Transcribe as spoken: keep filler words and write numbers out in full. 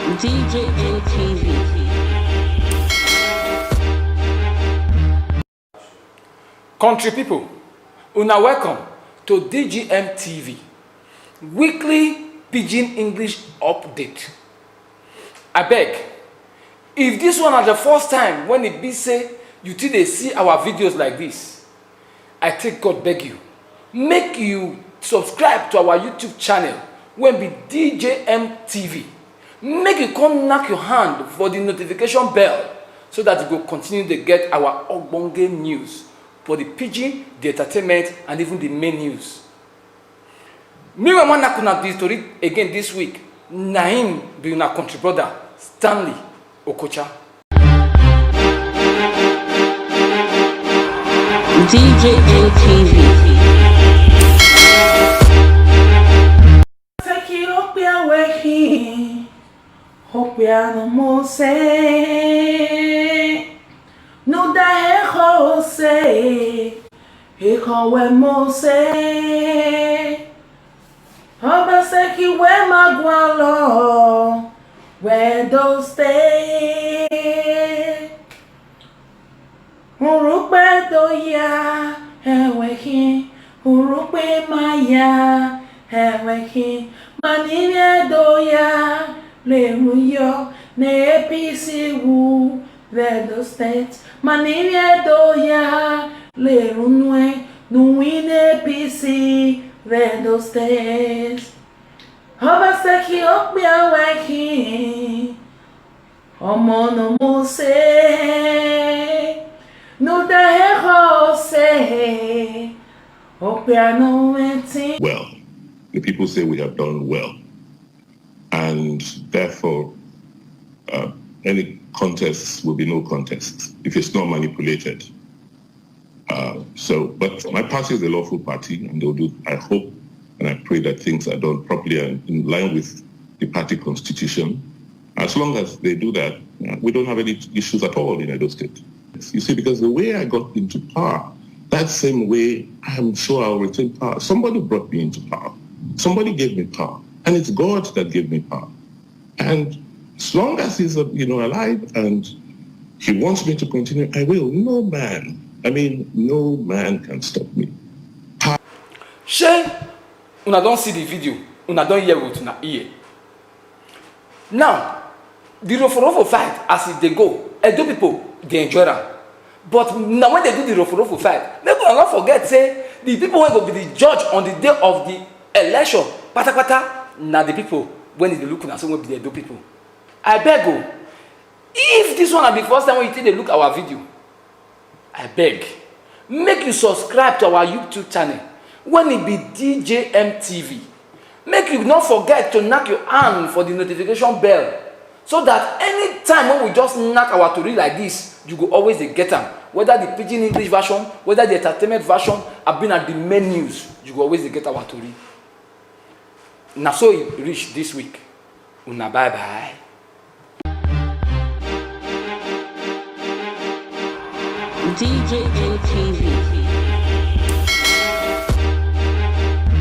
D J N T V. Country people, una welcome to D G M T V weekly Pidgin English update. Abeg, if this one na the first time when e be say you take dey see our videos like this, I take God beg you, make you subscribe to our YouTube channel wey be D J M T V. Make you come knack your hand for the notification bell so that you go continue to get our ogbonge news for the Pidgin, the entertainment, and even the main news. Me wey wan knack una the story again this week, na him be una country brother, Stanley Okocha. D J N T V. Seki okpia wehi, okpia no mose. Nuda he ho se, he ho we mose. Obaseki we magwalo, we do stay. Urukpe do ya, ewehi. Urukpe ma ya, ewehi. Manine do ya, leruyo, ne A P C wu, Vedo State. Manine do ya, lerunwe, nuwine A P C, Vedo State. Obaseki okpia wehi. Omo no mose. Nuda he ho se. Okpia no wetin. Well, the people say we have done well, and therefore, uh, any contests will be no contest if it's not manipulated. Uh, so, but my party is a lawful party, and they'll do, I hope and I pray that things are done properly and in line with the party constitution. As long as they do that, uh, we don't have any issues at all in Edo State. You see, because the way I got into power, that same way I'm sure I'll retain power. Somebody brought me into power. Somebody gave me power. And it's God that gave me power. And as long as he's, uh, you know, alive and he wants me to continue, I will. No man, I mean, no man can stop me. Shey una don see the video, una don hear with una ear. Now, the roforofo fight as e dey go, Edo people dey enjoy am. But na when they do the roforofo fight, make una no forget say the people wey go be the judge on the day of the election patapata na the people wey dey look una so wey be the Edo people. Abeg o, if this one na the first time wey you take dey look our video, abeg, make you subscribe to our YouTube channel wey e be D J M T V. Make you no forget to knack your hand for the notification bell so that anytime when we just knack our tori like this, you go always dey get am. Whether the Pidgin English version, whether the entertainment version, abi na the main news, you go always dey get our tori. Na so e reach this week. Una bye bye. D J N T V.